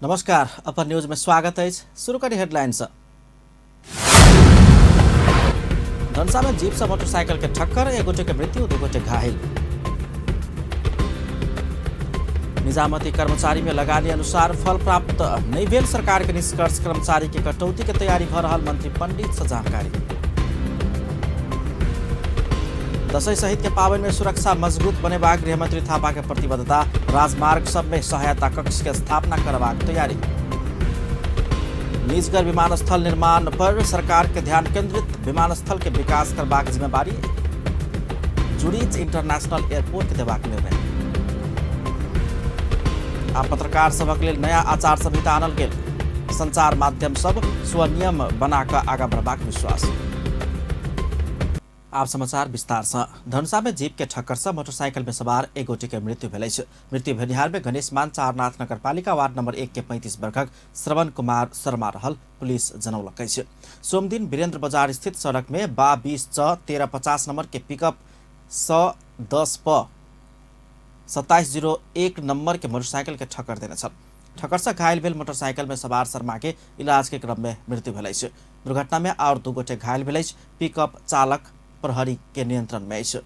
नमस्कार, अपन न्यूज में स्वागत है। शुरू करी हेडलाइन से। धनसा में जीप से मोटरसाइकिल के ठक्कर, एक गोटे के मृत्यु, दो गोटे घायल। निजामती कर्मचारी में लगानी अनुसार फल प्राप्त नहीं भेल सरकार के निष्कर्ष, कर्मचारी के कटौती के तैयारी भ रहल मंत्री पंडित से जानकारी। दसैँ सहित के पावन में सुरक्षा मजबूत बनेबाक गृहमंत्री थापा के प्रतिबद्धता, राजमार्ग सब में सहायता कक्ष के स्थापना करबाक तैयारी। निजगढ़ विमानस्थल निर्माण पर सरकार के ध्यान केंद्रित, विमानस्थल के विकास करबाक जिम्मेवारी जुरीच इंटरनेशनल एयरपोर्ट के देबाक निर्णय। आ पत्रकार सभक लेल नया आचार संहिता आनल गेल, संचार माध्यम सब स्वनियम बनाकर आगा बढ़बाक विश्वास। आप समाचार विस्तार से। धनुषा में जीप के ठक्कर से मोटरसाइकिल में सवार एक गोटे के मृत्यु भेल अछि। मृत्यु भेनिहार में गणेशमान चारनाथ नगरपालिका वार्ड नंबर 1 के 35 वर्षक श्रवण कुमार शर्मा रहल पुलिस जनौलक अछि। सोमदिन वीरेंद्र बाजार स्थित सड़क में बा 20 च 1350 नंबर के पिकअप 110 प 2701 नंबर के मोटरसाइकिल के ठक्कर देने छल। ठक्कर से घायल भेल मोटरसाइकिल में सवार शर्मा के इलाज के क्रम में मृत्यु भेल अछि। दुर्घटना में और दू गोटे घायल भेल अछि। पिकअप चालक प्रहरी के नियंत्रण में अछि।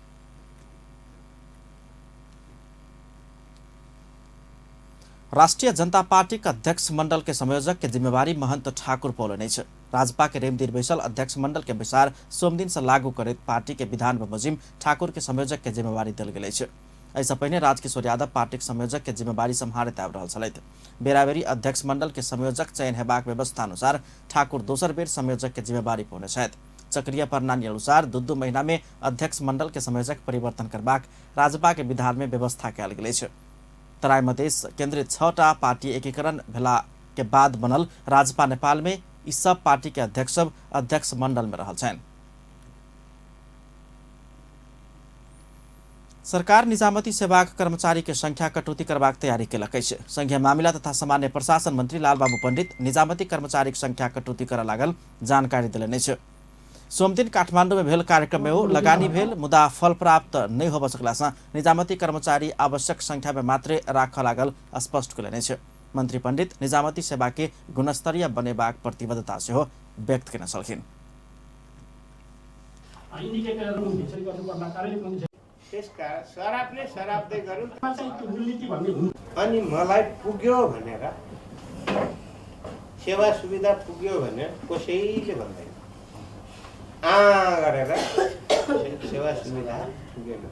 राष्ट्रीय जनता पार्टी के अध्यक्ष मंडल के संयोजक के जिम्मेवारी महंत ठाकुर पौलनि अछि। राजपा के रेमदिर बैसल अध्यक्ष मंडल के बैसार सोमदिन से लागू करैत पार्टी के विधान बमोजिम ठाकुर के संयोजक के जिम्मेवारी देल गेल अछि। एहिसँ पहिने राजकिशोर यादव पार्टीक संयोजक के जिम्मेवारी सम्हारैत आबि रहल छलथि। बेराबेरी अध्यक्ष मंडल के संयोजक चयन हेबाक व्यवस्था अनुसार ठाकुर दोसर बेर संयोजक के जिम्मेवारी पौने छथि। चक्रीय प्रणाली अनुसार दू दू महीना में अध्यक्ष मंडल के संयोजक परिवर्तन करबाक राजपा के विधान में व्यवस्था कयल गेल अछि। तराई मधेश केंद्रित 6टा पार्टी एकीकरण भेला के बाद बनल राजपा नेपाल में ई सब पार्टी के अध्यक्ष सब अध्यक्ष मंडल में रहल छनि। सरकार निजामती सेवाक कर्मचारी के संख्या कटौती करबाक तैयारी केलक अछि। संघीय मामिला तथा सामान्य प्रशासन मंत्री लालबाबू पंडित निजामती कर्मचारी के संख्या कटौती करऽ लागल जानकारी देलनि अछि। सोमदिन काठमांडू में भेल कार्यक्रम में ओ लगानी भेल मुदा फल प्राप्त नहीं होबऽ सकला सँ निजामती कर्मचारी आवश्यक संख्या में मात्रे राखऽ लागल स्पष्ट केलनि अछि। मंत्री पंडित निजामती सेवा के गुणस्तरीय बनेबाक प्रतिबद्धता सेहो व्यक्त केने छलखिन। अनि मलाई पुग्यो भनेर सेवा सुविधा पुग्यो भनेर कसैले भन्दैन, आ गरेर सेवा सुविधा पुगेन।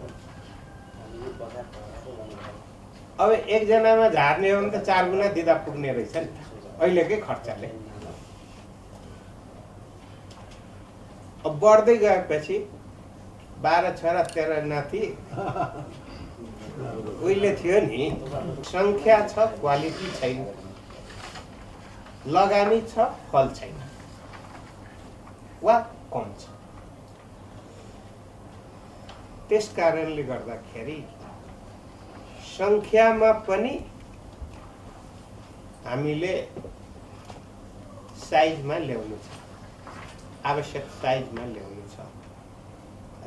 अब एकजनामा झार्ने हो भने त 4 गुणा दिँदा पुग्ने रहेछ नि त अहिलेकै खर्चले। अब बढ्दै गएपछि 12 छोरा 13 नाति उहिले थियो नि। सङ्ख्या छ, क्वालिटी छैन, लगानी छ, फल छैन वा कम छ। त्यस कारणले गर्दाखेरि सङ्ख्यामा पनि हामीले साइजमा ल्याउनु छ, आवश्यक साइजमा ल्याउनु छ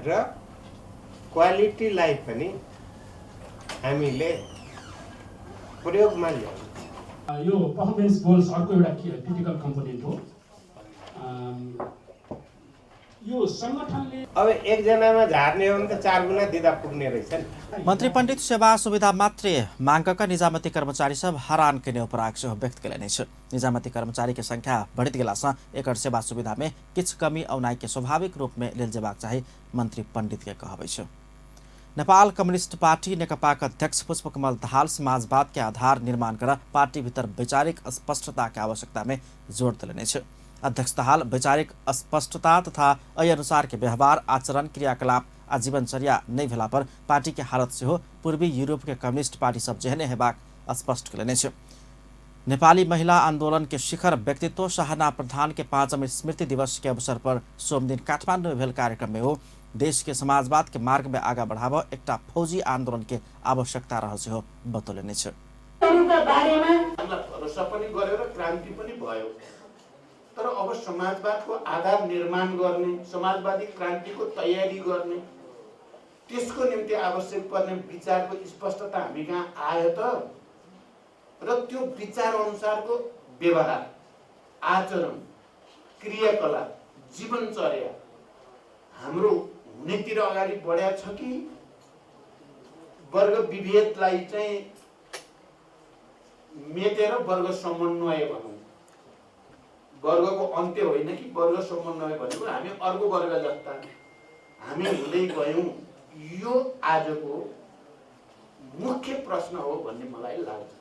र क्वालिटीलाई पनि हामीले प्रयोगमा ल्याउनु छ। यो पर्फर्मेन्स गोल्स अर्को एउटा क्रिटिकल कम्पोनेन्ट हो। यो संगठनले अब एकजनामा झार्ने हो भने त 4 गुणा दिँदा पुग्ने रहेछ नि। मंत्री पंडित सेवा सुविधा मात्रे मांगका निजामती कर्मचारी सब हरान केने उपराग सेहो व्यक्त केलनि अछि। निजामती कर्मचारी के संख्या बढ़ित गेला सँ एकर सेवा सुविधा में किछु कमी औनाइ के स्वाभाविक रूप में लेल जेबाक चाही मंत्री पंडित के कहब अछि। नेपाल कम्युनिस्ट पार्टी नेकपा के अध्यक्ष पुष्पकमल दाहाल समाजवाद के आधार निर्माण कर पार्टी भीतर वैचारिक स्पष्टता के आवश्यकता में जोड़ देलनि अछि। अध्यक्ष दाहाल वैचारिक स्पष्टता तथा एहि अनुसार के व्यवहार, आचरण, क्रियाकलाप आ जीवनचर्या नहि भेला पर पार्टी के हालत सेहो पूर्वी यूरोप के कम्युनिस्ट पार्टी सब जेहने हेबाक स्पष्ट केलनि अछि। नेपाली महिला आंदोलन के शिखर व्यक्तित्व शहाना प्रधान के 5वीं स्मृति दिवस के अवसर पर सोमदिन काठमांडू में भेल कार्यक्रम में ओ देश के समाजवाद के मार्ग में आगा बढ़ाबऽ एकटा फौजी आंदोलन के आवश्यकता रहल सेहो बतौलनि अछि। भरोसा पनि गरेर क्रान्ति पनि भयो, तर अब समाजवादको आधार निर्माण गर्ने, समाजवादी क्रान्तिको तयारी गर्ने, त्यसको निम्ति आवश्यक पर्ने विचारको स्पष्टता हामी कहाँ आयो त? र त्यो विचार अनुसारको व्यवहार, आचरण, क्रियाकलाप, जीवनचर्या हाम्रो हुनेतिर अगाडि बढ्या छ कि वर्ग विभेदलाई चाहिँ मेटेर वर्ग समन्वय भनौँ, वर्गको अन्त्य होइन कि वर्ग समन्वय भनेको हामी अर्को वर्ग जस्ता हामी हुँदै गयौँ। यो आजको मुख्य प्रश्न हो भन्ने मलाई लाग्छ।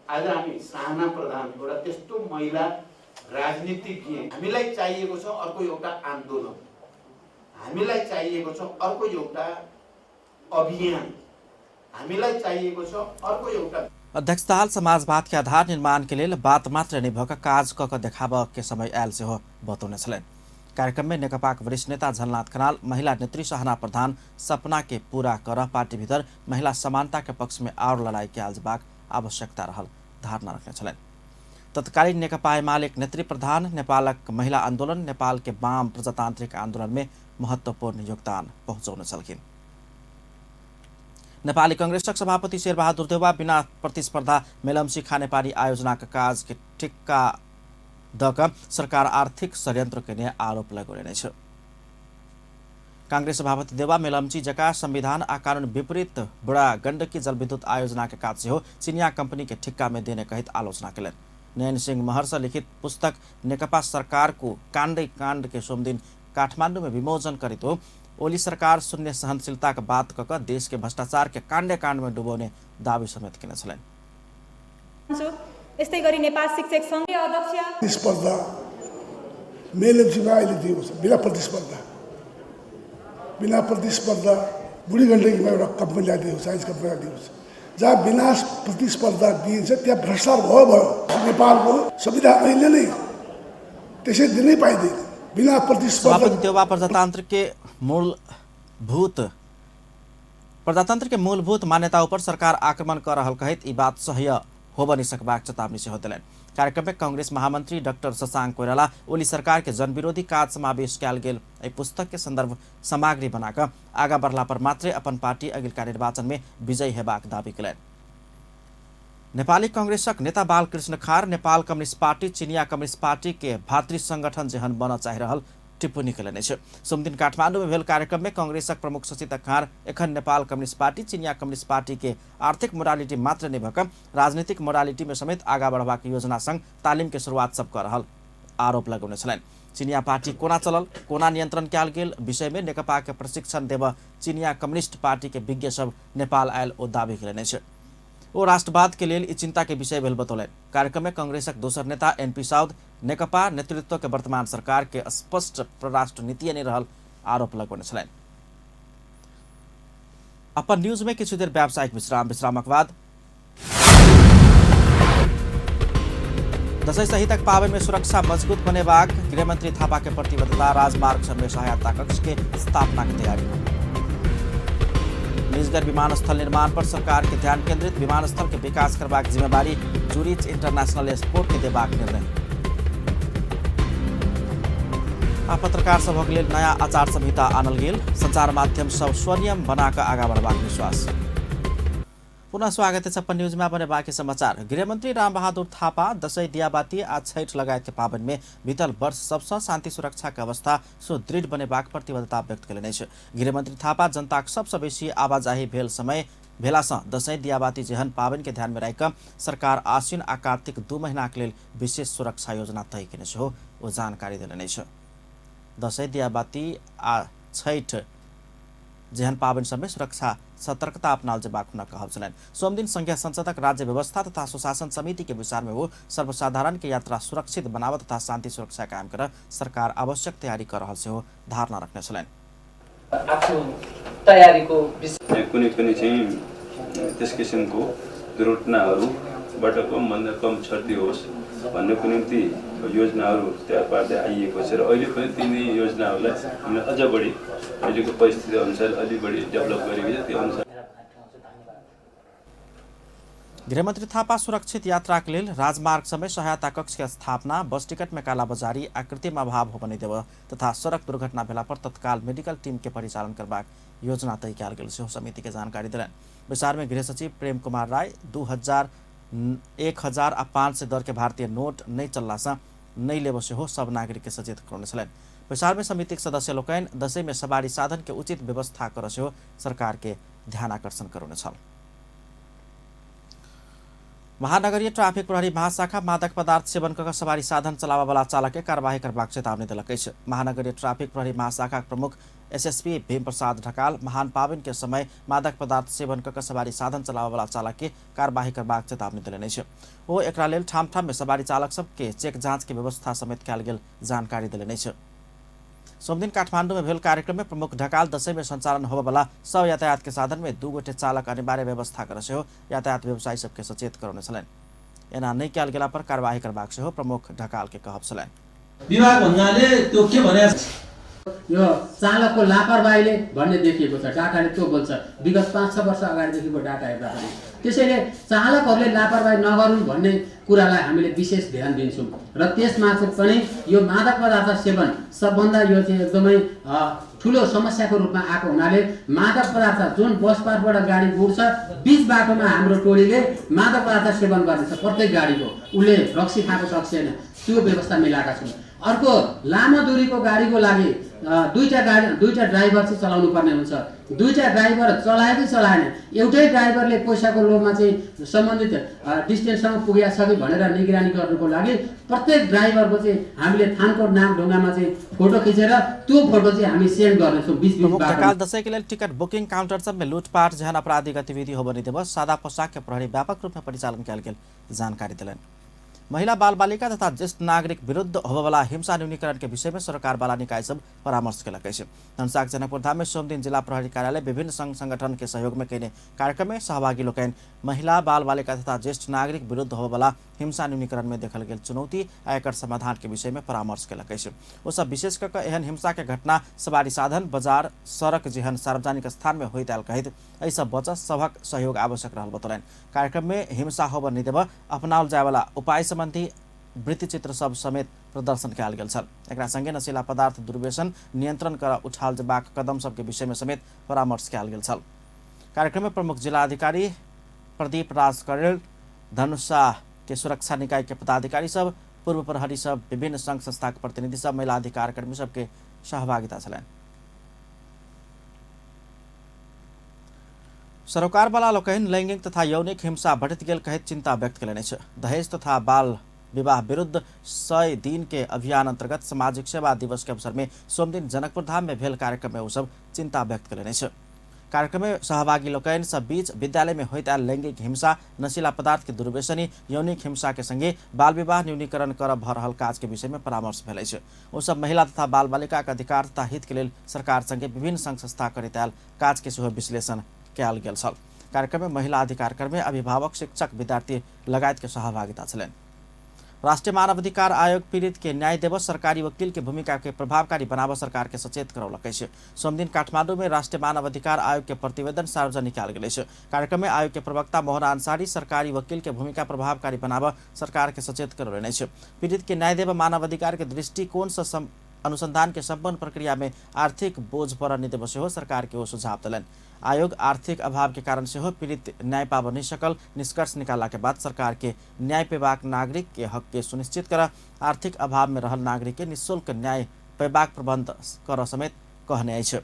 आज हामी साहना प्रधान एउटा त्यस्तो महिला राजनीतिज्ञ, हामीलाई चाहिएको छ अर्को एउटा आन्दोलन, हामीलाई चाहिएको छ अर्को एउटा अभियान, हामीलाई चाहिएको छ अर्को एउटा। अध्यक्ष दाहाल समाजवाद के आधार निर्माण के लेल बात मात्र नहीं भक काज क देखाब के समय आयल सेहो बतौने छलनि। कार्यक्रम में नेकपाक वरिष्ठ नेता झलनाथ खनाल महिला नेत्री सहना प्रधान सपना के पूरा कर पार्टी भीतर महिला समानता के पक्ष में और लड़ाई कयल जेबाक आवश्यकता रहल धारणा रखने छलनि। तत्कालीन नेकपा एमाले नेत्री प्रधान नेपालक महिला आंदोलन नेपाल के वाम प्रजातांत्रिक आंदोलन में महत्वपूर्ण योगदान पहुँचौने छलखिन। नेपाली कांग्रेसक सभापति शेरबहादुर देउवा बिना प्रतिस्पर्धा मेलम्ची खानेपानी आयोजनाक काज के ठिक्का दक सरकार आर्थिक षड्यंत्र केने आरोप लगौने छ। कांग्रेस सभापति देउवा मेलम्ची जका संविधान आ कानून विपरीत बुढ़ा गंडकी जलविद्युत आयोजना के काज सेहो चीनिया कंपनी के ठिक्का में देने कहित आलोचना केलनि। नयन सिंह महर्ष लिखित पुस्तक नेकपा सरकार को कांडै कांड के सोमदिन काठमांडू में विमोचन करित ओली सरकार शून्य सहनशीलता के बात क देश के भ्रष्टाचार के कांडे कांड में डुबोने दावी समेत केने छलनि। यस्तै गरी नेपाल शिक्षक संघ अध्यक्ष प्रतिस्पर्धा मेलम्चीमा अहिले दिएको छ बिना प्रतिस्पर्धा, बिना प्रतिस्पर्धा बुढी गण्डकीमा एउटा कम्पनी ल्याइदिएको छ, साइन्स कम्पनी ल्याइदिएको छ, जहाँ बिना प्रतिस्पर्धा दिइन्छ त्यहाँ भ्रष्टाचार भयो भयो। नेपालको संविधान अहिले नै त्यसै दिनै पाइँदैन बिना प्रतिस्पर्धा। सभापति देउवा प्रजातंत्र के मूलभूत मान्यता पर सरकार आक्रमण कर रहल कहैत ई बात सह्य हो बनि सकबाक चेतावनी सेहो देलनि। कार्यक्रम में कांग्रेस महामंत्री डॉक्टर शशांक कोइराला ओली सरकार के जनविरोधी काज समावेश कयल गेल एहि पुस्तक के संदर्भ सामग्री बनाकर आगा बढ़ला पर मात्रे अपन पार्टी अगिलका निर्वाचन में विजयी हेबाक दावी केलनि। नेपाली कांग्रेसक नेता बालकृष्ण खार नेपाल कम्युनिस्ट पार्टी चिनिया कम्युनिस्ट पार्टी के भातृ संगठन जेहन बन चाहि रहल टिप्पणी केलनि अछि। सोमदिन काठमांडू में भेल कार्यक्रम में कांग्रेसक प्रमुख सचेतक खार एखन नेपाल कम्युनिस्ट पार्टी चिनिया कम्युनिस्ट पार्टी के आर्थिक मोरालिटी मात्र नहि भऽ राजनीतिक मोरालिटी में समेत आगा बढ़बाक योजना संग तालीम के शुरुआत सब कऽ रहल आरोप लगौने छलनि। चिनिया पार्टी कोना चलल, कोना नियंत्रण कयल गेल विषय में नेकपा के प्रशिक्षण देब चिनिया कम्युनिस्ट पार्टी के विज्ञ सब नेपाल आयल ओ दावी केलनि अछि। ओ राष्ट्रवाद के लेल ई चिंता के विषय भेल बतौलनि। कार्यक्रम में कांग्रेसक दोसर नेता एनपी साउद नेकपा नेतृत्व के वर्तमान सरकार के स्पष्ट परराष्ट्र नीति नहि रहल आरोप लगौने छलनि। अपन न्यूज में किछु देर व्यावसायिक विश्राम, विश्रामक बाद दसैँ सहितक पाबनि में सुरक्षा मजबूत बनेबाक गृहमंत्री थापा के प्रतिबद्धता, राजमार्ग सब में सहायता कक्ष के स्थापना के तैयारी। निजगढ़ विमानस्थल निर्माण पर सरकार के ध्यान केंद्रित, विमानस्थल के विकास करबाक जिम्मेवारी जुरिच इंटरनेशनल एयरपोर्ट के देबाक निर्णय। आ पत्रकार सभक लेल नया आचार संहिता आनल गेल, संचार माध्यम सब स्वनियम बनाकर आगा बढ़बाक विश्वास। पुनः स्वागत है अपन न्यूज में अपने बाकी समाचार। गृहमंत्री रामबहादुर थापा दसैँ दियाबाती आ छठ लगायत के पाबनि में बीतल वर्ष सबसँ शांति सुरक्षा के अवस्था सुदृढ़ बनेबाक प्रतिबद्धता व्यक्त केलनि अछि। गृहमंत्री थापा जनताक सबसँ बेसी आवाजाही भेल समय भेलासँ दसैँ दियाबाती जेहन पाबनि के ध्यान में राखि सरकार आश्विन आ कार्तिक 2 महीनाक लेल विशेष सुरक्षा योजना तय केने सेहो ओ जानकारी देलनि अछि। दसैँ दियाबाती आ छठ जेहन पाबनि सबमे सुरक्षा सतर्कता अपनाओल जेबाक हुनक कहब छलनि। सोमदिन संघीय संसदक राज्य व्यवस्था तथा सुशासन समिति के विचार में वो सर्वसाधारण के यात्रा सुरक्षित बनाव तथा शांति सुरक्षा कायम कर सरकार आवश्यक तैयारी कर रहल सेहो धारणा रखने छलनि। आफ्नो तयारीको कुनै पनि चाहिँ त्यस किसिमको दुर्घटनाहरूबाट कमभन्दा कम क्षति होस् भन्नको निम्ति योजनाहरू तयार पार्दै आइएको छ र अहिले पनि तिनी योजनाहरूलाई हामीले अझ बढी अहिलेको परिस्थिति अनुसार अलि बढी डेभलप गरेको छ। त्यो अनुसार गृहमंत्री थापा सुरक्षित यात्रा के लेल राजमार्ग समय सहायता कक्ष के स्थापना, बस टिकट में कालाबाजारी आ कृत्रिम अभाव होबय देब तथा सड़क दुर्घटना भेला पर तत्काल मेडिकल टीम के परिचालन करबाक योजना तय कयल गेल सेहो समिति के जानकारी देलनि। बैसार में गृह सचिव प्रेम कुमार राय 2000 1000 आ 500 दर के भारतीय नोट नहि चलला सँ नहि लेबऽ सेहो सब नागरिक के सचेत करौने छलनि। बैसार में समितिक सदस्य लोकनि दशैं में सवारी साधन के उचित व्यवस्था करऽ सेहो सरकार के ध्यान आकर्षण करौने छल। महानगरीय ट्राफिक प्रहरी महाशाखा मादक पदार्थ सेवन कऽ सवारी साधन चलाबऽवला चालक के कार्यवाही करबाक चेतावनी देलक अछि। महानगरीय ट्राफिक प्रहरी महाशाखा प्रमुख एसएसपी भीम प्रसाद ढकाल महान पावन के समय मादक पदार्थ सेवन कऽ सवारी साधन चलाबऽवला चालक के कार्यवाही करबाक चेतावनी देलनि अछि। ओ एकरा लेल ठाम ठाम में सवारी चालक सबके चेक जाँच के व्यवस्था समेत कयल गेल जानकारी देलनि अछि। सोमदिन काठमांडू में भेल कार्यक्रम में प्रमुख ढकाल दशैं में संचालन होबयवला सब यातायात के साधन में 2 गोटे चालक अनिवार्य व्यवस्था कर सेहो यातायात व्यवसायी सबके सचेत करौने छलनि। एना नहि कयल गेला पर कार्यवाही करबाक सेहो प्रमुख ढकाल के कहब छलनि। विभाग भन्नाले त्यो के भने यो चालकको लापरवाहीले भन्ने देखिएको छ, डाटाले त्यो बोल्छ। विगत 5-6 वर्ष अगाडिदेखिको डाटा हेर्दाखेरि त्यसैले चालकहरूले लापरवाही नगरून् भन्ने कुरालाई हामीले विशेष ध्यान दिन्छौँ र त्यसमा पनि यो मादक पदार्थ सेवन सबभन्दा यो चाहिँ एकदमै ठुलो समस्याको रूपमा आएको हुनाले मादक पदार्थ जुन बस पार्कबाट गाडी गुड्छ बिच बाटोमा हाम्रो टोलीले मादक पदार्थ सेवन गर्नेछ प्रत्येक गाडीको, उसले रक्सी खाएको छ कि छैन त्यो व्यवस्था मिलाएका छौँ। अर्को लामो दूरीको गाडीको लागि दुईटा ड्राइभर चाहिँ चलाउनु पर्ने हुन्छ। दुईटा ड्राइभर चलायो कि चलाएन, एउटै ड्राइभरले पैसाको लोभमा चाहिँ सम्बन्धित डिस्टेन्ससम्म पुगेको छ कि भनेर निगरानी गर्नुको लागि प्रत्येक ड्राइभरको चाहिँ हामीले थानकोट नामढुङ्गामा चाहिँ फोटो खिचेर त्यो फोटो चाहिँ हामी सेन्ड गर्नेछौँ बिच बिच। ढकाल दशैं के लेल टिकट बुकिङ काउंटर सब में लूटपाट जेहन आपराधिक गतिविधि होबय देबऽ सादा पोशाक के प्रहरी व्यापक रूप में परिचालन कयल गेल जानकारी देलनि। महिला बाल बालिका तथा ज्येष्ठ नागरिक विरुद्ध होबयवला हिंसा न्यूनीकरण के विषय में सरकारवाला निकाय सब परामर्श केलक अछि। धनुषाक जनकपुरधाम में सोमदिन जिला प्रहरी कार्यालय विभिन्न संघ संगठन के सहयोग में कयने कार्यक्रम में सहभागी लोकनि महिला बाल बालिका तथा ज्येष्ठ नागरिक विरुद्ध होबयवला हिंसा न्यूनीकरण में देखल गेल चुनौती आ एकर समाधान के विषय में परामर्श केलक अछि। ओ सब विशेष कऽ एहन हिंसा के घटना सवारी साधन बाजार सड़क जेहन सार्वजनिक स्थान में होइत आयल कहैत एहिसँ बचत सभक सहयोग आवश्यक रहल बतौलनि। कार्यक्रम में हिंसा होबय नहि देबऽ अपनाओल जायवला उपाय सम्बन्धी वृत्तचित्र सब समेत प्रदर्शन कयल गेल छल। एकरा संगे नशीला पदार्थ दुर्व्यसन नियंत्रण कर उठाल जेबाक कदम सबके विषय में समेत परामर्श कयल गेल छल। कार्यक्रम में प्रमुख जिलाधिकारी प्रदीप राज करेल, धनुषा के सुरक्षा निकाय के पदाधिकारी सब, पूर्व प्रहरी सब, विभिन्न संघ संस्था के प्रतिनिधि सब, महिला अधिकार कर्मी सबके सहभागिता छलनि। सरोकारवाला लोकनि लैंगिक तथा यौनिक हिंसा बढ़ैत गेल कहैत चिंता व्यक्त कयलनि अछि। दहेज तथा बाल विवाह विरुद्ध 100 दिन के अभियान अंतर्गत सामाजिक सेवा दिवस के अवसर में सोमदिन जनकपुरधाम में भेल कार्यक्रम में ओ सब चिंता व्यक्त कयलनि अछि। कार्यक्रम में सहभागी लोकनि सब बीच विद्यालय में होइत आयल लैंगिक हिंसा, नशीला पदार्थ के दुर्व्यसनी, यौनिक हिंसा के संगे बाल विवाह न्यूनीकरण करब भऽ रहल काज के विषय में परामर्श भेल अछि। ओ सब महिला तथा बाल बालिका के अधिकार तथा हित के लेल सरकार संगे विभिन्न संघ संस्था करैत आयल काज के सेहो विश्लेषण कयल गेल छल। कार्यक्रम में महिला अधिकार कर्मी, अभिभावक, शिक्षक, विद्यार्थी लगायत के सहभागिता छलनि। राष्ट्रीय मानवाधिकार आयोग पीड़ित के न्याय देबऽ सरकारी वकील के भूमिका के प्रभावकारी बनाबऽ सरकार के सचेत करौलक अछि। सोमदिन काठमांडू में राष्ट्रीय मानवाधिकार आयोग के प्रतिवेदन सार्वजनिक कयल गेल अछि। कार्यक्रम में आयोग के प्रवक्ता मोहन अंसारी सरकारी वकील के भूमिका प्रभावकारी बनाबऽ सरकार के सचेत करौलनि अछि। पीड़ित के न्याय देबऽ मानवाधिकार के दृष्टिकोण से अनुसंधान के संपन्न प्रक्रिया में आर्थिक बोझ पड़ऽ नहि देबऽ सेहो सरकार के ओ सुझाव देलनि। आयोग आर्थिक अभाव के कारण सेहो पीड़ित न्याय पाबऽ नहि सकल निष्कर्ष निकालला के बाद सरकार के न्याय पेबाक नागरिक के हक के सुनिश्चित कर आर्थिक अभाव में रहल नागरिक के निःशुल्क न्याय पेबाक प्रबंध कर समेत कहने अछि।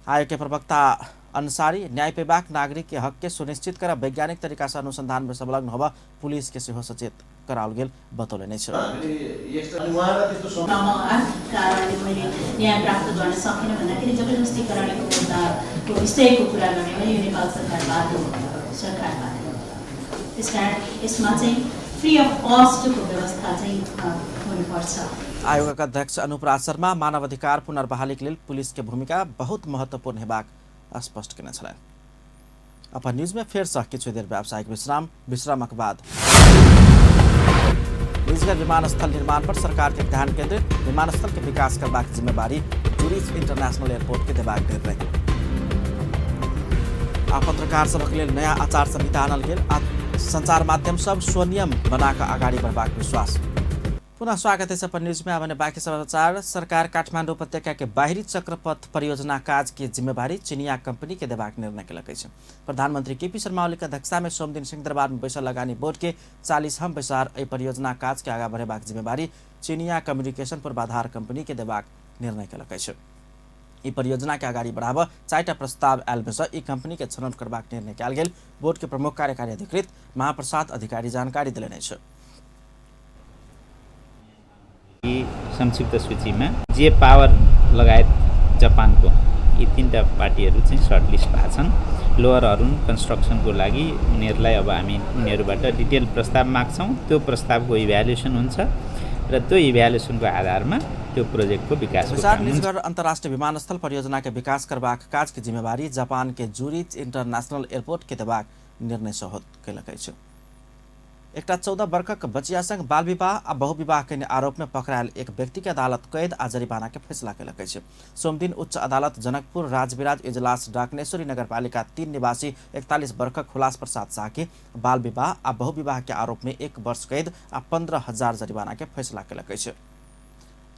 आयोग के प्रवक्ता अंसारी न्याय पेबाक नागरिक के हक के सुनिश्चित कर वैज्ञानिक तरीका से अनुसंधान में संलग्न होबऽ पुलिस के सेहो सचेत कराओल गेल बतौलनि अछि। न्याय प्राप्त गर्न सकेन भन्दाखेरि जबरजस्तीकरणको मुद्दाको विषयको कुरा गर्ने भने यो नेपाल सरकार बाध्य सरकार बाध्य। त्यसकारण यसमा चाहिँ फ्री अफ कस्टको व्यवस्था चाहिँ हुनुपर्छ। आयोगका अध्यक्ष अनुपराज शर्मा मानवाधिकार पुनर्बहालीक लेल पुलिस के भूमिका बहुत महत्वपूर्ण हेबाक स्पष्ट केने छलनि। अपन न्यूज में फेर से किछु देर व्यावसायिक विश्राम, विश्रामक बाद निजगढ़ विमानस्थल निर्माण पर सरकार के ध्यान केंद्रित, विमानस्थल के विकास करबाक जिम्मेवारी जुरिच इंटरनेशनल एयरपोर्ट के देबाक निर्णय। आ पत्रकार सबक लेल नया आचार संहिता आनल गेल आ संचार माध्यम सब स्वनियम बना कऽ अगाडि बढ़बाक विश्वास। पुनः स्वागत है अपन न्यूज में। अब बाकी समाचार। सरकार काठमाडौँ उपत्यका के बाहरी चक्रपथ परियोजना काज के जिम्मेवारी चीनिया कंपनी के देबाक निर्णय केलक अछि। प्रधानमंत्री केपी शर्मा ओली के अध्यक्षता में सोमदिन सिंहदरबार में बैसल लगानी बोर्ड के 40हम बैसार एहि परियोजना काज के आगा बढ़ेबाक जिम्मेवारी चीनिया कम्युनिकेशन पूर्वाधार कंपनी के देबाक निर्णय केलक अछि। ई परियोजना के अगाडि बढ़ाबऽ 4टा प्रस्ताव आयल में से ई कंपनी के छनौट करबाक निर्णय कयल गेल बोर्ड के प्रमुख कार्यकारी अधिकृत महाप्रसाद अधिकारी जानकारी देलनि अछि। यी संक्षिप्त सूचीमा जे पावर लगायत जापानको यी 3टा पार्टीहरू चाहिँ सर्टलिस्ट भएको छन्। लोअर अरुण कन्स्ट्रक्सनको लागि उनीहरूलाई अब हामी उनीहरूबाट डिटेल प्रस्ताव माग्छौँ। त्यो प्रस्तावको इभ्यालुएसन हुन्छ र त्यो इभ्यालुएसनको आधारमा त्यो प्रोजेक्टको विकास। निजगढ अन्तर्राष्ट्रिय विमानस्थल परियोजना के विकास करबाक काज के जिम्मेवारी जापान के जुरिच इंटरनेशनल एयरपोर्ट के देबाक निर्णय सेहो कयलक अछि। एकटा 14 वर्षक बचिया संग बाल विवाह आ बहुविवाह के आरोप में पकड़ायल एक व्यक्ति के अदालत कैद आ जरिमाना के फैसला कयलक अछि। सोमदिन उच्च अदालत जनकपुर राजविराज इजलास डाकनेश्वरी नगरपालिका 3 निवासी 41 वर्षक हुलास प्रसाद शाह के बाल विवाह आ बहुविवाह के आरोप में 1 वर्ष कैद आ 15,000 जरिमाना के फैसला कयलक अछि।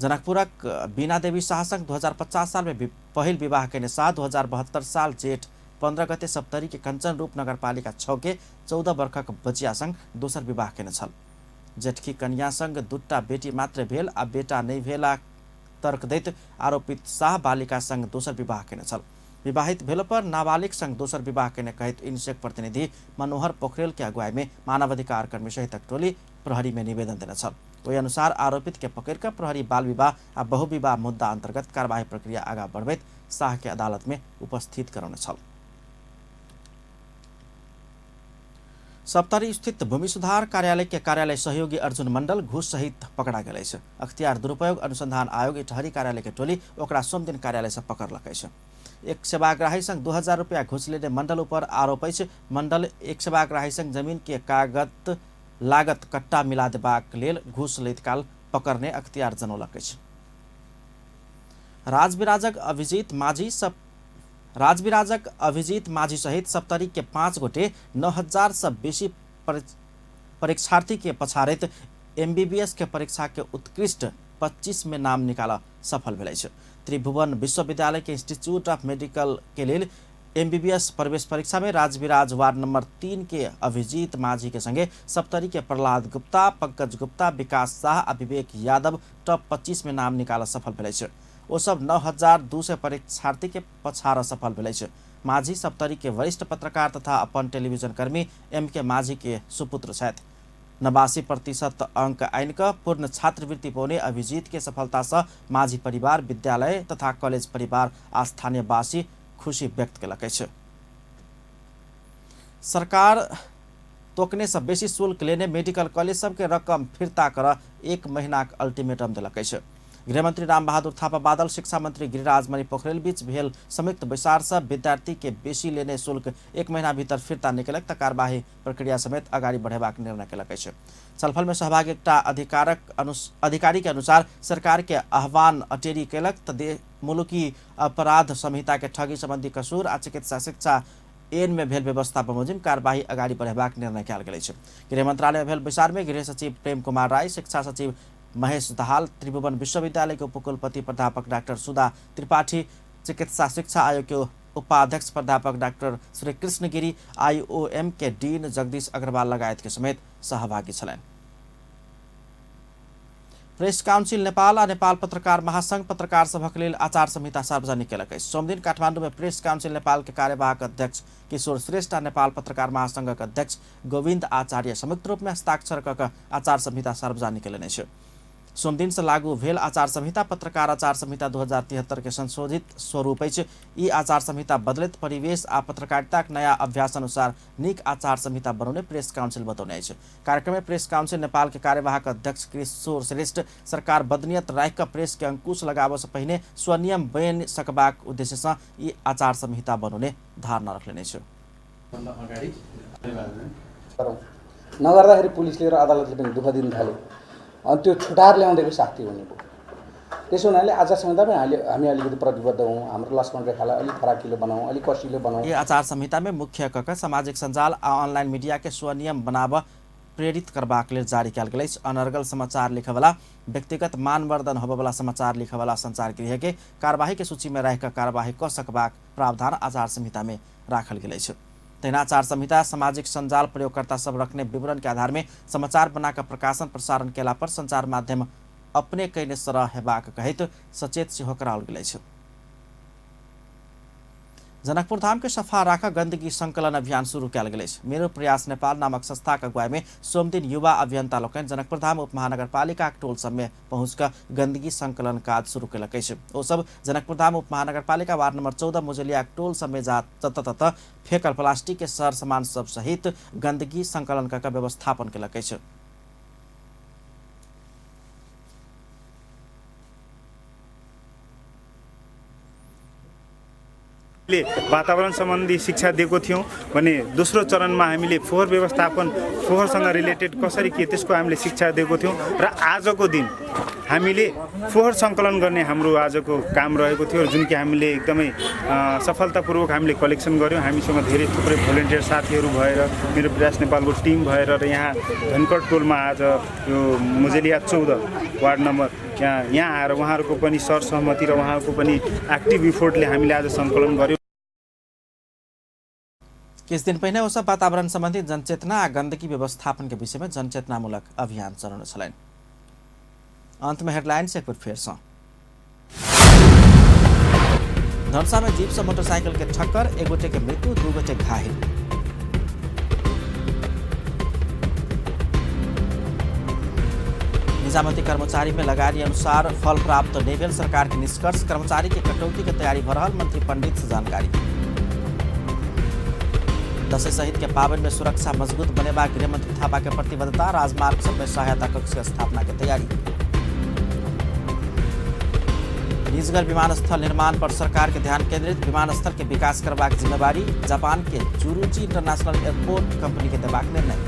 जनकपुरक बीना देवी शाह संग 2050 साल में पहिल विवाह केने शाह 2072 साल जेठ 15 गते सप्तरी के कंचन रूप नगरपालिका 6 के 14 वर्षक बचिया संग दोसर विवाह केने छल। जेठकी कन्या संग 2टा बेटी मात्र भेल आ बेटा नहि भेला तर्क दैत आरोपित शाह बालिका संग दोसर विवाह केने छल। विवाहित भेल पर नाबालिग संग दोसर विवाह केने कहैत यूनिसेफ प्रतिनिधि मनोहर पोखरेल के अगुवाई में मानवाधिकार कर्मी सहितक टोली प्रहरी में निवेदन देने छल। ओहि अनुसार आरोपित के पकड़ कर प्रहरी बाल विवाह आ बहुविवाह मुद्दा अंतर्गत कार्यवाही प्रक्रिया आगा बढ़बैत शाह के अदालत में उपस्थित करौने छल। सप्तरी स्थित भूमि सुधार कार्यालय के कार्यालय सहयोगी अर्जुन मंडल घूस सहित पकड़ा गेल अछि। अख्तियार दुरुपयोग अनुसंधान आयोग इटहरी कार्यालय के टोली ओकरा सोमदिन कार्यालय से पकड़लक अछि। एक सेवाग्राही संग 2000 रुपया घूस लेने मंडल ऊपर आरोप अछि। मंडल एक सेवाग्राही संग जमीन के कागत लागत कट्टा मिला देबाक लेल घूस लैत काल पकड़ने अख्तियार जनौलक अछि। राजविराजक अभिजीत माझी सहित सप्तरी के 5 गोटे 9,000 से बेसी परीक्षार्थी के पछाड़ैत एमबीबीएस के परीक्षा के उत्कृष्ट 25 में नाम निकाल सफल भेल अछि। त्रिभुवन विश्वविद्यालय के इंस्टीट्यूट ऑफ मेडिकल के लेल एमबीबीएस प्रवेश परीक्षा में राजविराज वार्ड नंबर 3 के अभिजीत माझी के संगे सप्तरी के प्रहलाद गुप्ता, पंकज गुप्ता, विकास शाह आ विवेक यादव टॉप 25 में नाम निकाल सफल भेल अछि। ओ सब 9,200 परीक्षार्थी के पछाड़ सफल भेल अछि। माझी सप्तरी के वरिष्ठ पत्रकार तथा अपन टेलीविजन कर्मी एम के माझी के सुपुत्र छथि। 89% अंक आनि कऽ पूर्ण छात्रवृत्ति पौने अभिजीत के सफलता से माझी परिवार, विद्यालय तथा कॉलेज परिवार आ स्थानीयवासी खुशी व्यक्त केलक अछि। सरकार तोकने से बेसी शुल्क लेने मेडिकल कॉलेज सबके रकम फिर्ता कर 1 महीनाक अल्टीमेटम देलक अछि। गृहमंत्री रामबहादुर थापा बादल, शिक्षा मंत्री गिरिराज मणि पोखरेल बीच भेल संयुक्त बैसार से विद्यार्थी के बेसी लेने शुल्क 1 महीना भीतर फिर्ता निकलक त कार्यवाही प्रक्रिया समेत अगाडि बढ़ेबाक निर्णय केलक अछि। छलफल में सहभागी एकटा अधिकारी के अनुसार सरकार के आह्वान अटेरी केलक त मुलुकी अपराध संहिता के ठगी संबंधी कसूर आ चिकित्सा शिक्षा एन में भेल व्यवस्था बमोजिम कार्यवाही अगाडि बढ़ेबाक निर्णय कयल गेल अछि। गृह मंत्रालय में भेल बैसार में गृह सचिव प्रेम कुमार राय, शिक्षा सचिव महेश दाहाल, त्रिभुवन विश्वविद्यालय के उपकुलपति प्राध्यापक डाक्टर सुधा त्रिपाठी, चिकित्सा शिक्षा आयोग के उपाध्यक्ष प्राध्यापक डाक्टर श्री कृष्ण गिरी, आईओएम के डीन जगदीश अग्रवाल लगायत के समेत सहभागी छलनि। प्रेस काउन्सिल नेपाल आ नेपाल पत्रकार महासंघ पत्रकार सभक लेल आचार संहिता सार्वजनिक केलक अछि। सोमदिन काठमाडौँ में प्रेस काउन्सिल नेपाल के कार्यवाहक अध्यक्ष किशोर श्रेष्ठ आ नेपाल पत्रकार महासंघक अध्यक्ष गोविन्द आचार्य संयुक्त रूप में हस्ताक्षर कऽ आचार संहिता सार्वजनिक केलनि अछि। सोमदिन से लागू भेल आचार संहिता पत्रकार आचार संहिता 2073 के संशोधित स्वरूप अछि। ई आचार संहिता बदलैत परिवेश आ पत्रकारिताक नया अभ्यास अनुसार नीक आचार संहिता बनौने प्रेस काउन्सिल बतौने अछि। कार्यक्रम में प्रेस काउन्सिल नेपाल के कार्यवाहक अध्यक्ष किशोर श्रेष्ठ सरकार बदनियत राखि कऽ प्रेस के अंकुश लगाबऽ से पहिने स्वनियम बनि सकबाक उद्देश्य से ई आचार संहिता बनौने धारणा रखलनि अछि। नगर्दाखेरि पुलिसले र अदालतले पनि दुःख दिन थाल्यो अनि त्यो छुटाएर ल्याउँदैको शास्ति हुने भयो। त्यसो हुनाले आचार संहितामै हामी अलिकति प्रतिबद्ध हौँ। हाम्रो लक्ष्मण रेखालाई अलिक फराकिलो बनाऊँ, अलिक कसिलो बनाऊँ। ये आचार संहिता में मुख्य कक सामाजिक सञ्जाल आ अनलाइन मीडिया के स्वनियम बनाब प्रेरित करबाक लेल जारी कयल गेल अछि। अनर्गल समाचार लिखयवला, व्यक्तिगत मानवर्धन होबयवला समाचार लिखयवला संचार गृह के कार्यवाही के सूची में रहि कऽ कार्यवाही कऽ सकबाक प्रावधान आचार संहिता में राखल गेल अछि। तहिना आचार संहिता सामाजिक सञ्जाल प्रयोगकर्ता सब रखने विवरण के आधार में समाचार बनाकर प्रकाशन प्रसारण केला पर संचार माध्यम अपने कयने सरह हेबाक कहैत सचेत सेहो कराओल गेल अछि। जनकपुर धाम के सफा राख गंदगी संकलन अभियान शुरू कयल गेल अछि। मेरो प्रयास नेपाल नामक संस्था के अगुवाई में सोमदिन युवा अभियंता लोकनि जनकपुर धाम उपमहानगरपालिका टोल सब में पहुँच कऽ गंदगी संकलन काज शुरू केलक अछि। ओ सब जनकपुर धाम उपमहानगरपालिका वार्ड नंबर 14 मुजलिया टोल सब में जा जतऽ ततऽ फेकल प्लास्टिक के सर सामान सब सहित गंदगी संकलन कऽ व्यवस्थापन केलक अछि। वातावरण सम्बन्धी शिक्षा दिएको थियौँ भने दोस्रो चरणमा हामीले फोहोर व्यवस्थापन, फोहोरसँग रिलेटेड कसरी के त्यसको हामीले शिक्षा दिएको थियौँ र आजको दिन हामीले फोहोर सङ्कलन गर्ने हाम्रो आजको काम रहेको थियो र जुन कि हामीले एकदमै सफलतापूर्वक हामीले कलेक्सन गऱ्यौँ। हामीसँग धेरै थुप्रै भोलिन्टियर साथीहरू भएर, मेरो प्रयास नेपालको टिम भएर र यहाँ धनकट टोलमा आज यो मुजेलिया 14 वार्ड नम्बर यहाँ आएर उहाँहरूको पनि सरसहमति र उहाँहरूको पनि एक्टिभ इफोर्टले हामीले आज सङ्कलन गऱ्यौँ। किछु दिन पहिने ओ सब वातावरण सम्बन्धी जनचेतना आ गंदगी व्यवस्थापन के विषय में जनचेतनामूलक अभियान चलौने छलनि। अंत में हेडलाइंस एक बेर फेर सँ। धनुषा में जीप से मोटरसाइकिल के ठक्कर, एक गोटे के मृत्यु, 2 गोटे घायल। निजामती कर्मचारी में लगानी अनुसार फल प्राप्त नहीं भेल सरकार के निष्कर्ष, कर्मचारी के कटौती के तैयारी भ रहल मंत्री पंडित से जानकारी। दशैं सहित के पावन में सुरक्षा मजबूत बनेबाक गृहमंत्री थापा के प्रतिबद्धता, राजमार्ग सब में सहायता कक्ष के स्थापना के तैयारी। निजगढ़ विमानस्थल निर्माण पर सरकार के ध्यान केंद्रित, विमानस्थल के विकास करबाक जिम्मेवारी जापान के जुरुची इंटरनेशनल एयरपोर्ट कंपनी के देबाक निर्णय।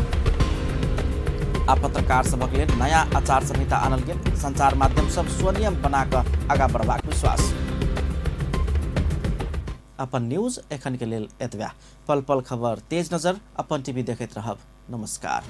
आ पत्रकार सभक लेल नया आचार संहिता आनल गेल, संचार माध्यम सब स्वनियम बनाकऽ आगाँ बढ़बाक विश्वास। अपन न्यूज एखन के लेल एतबे। पल पल खबर तेज नजर अपन टीवी देखैत रहब। नमस्कार।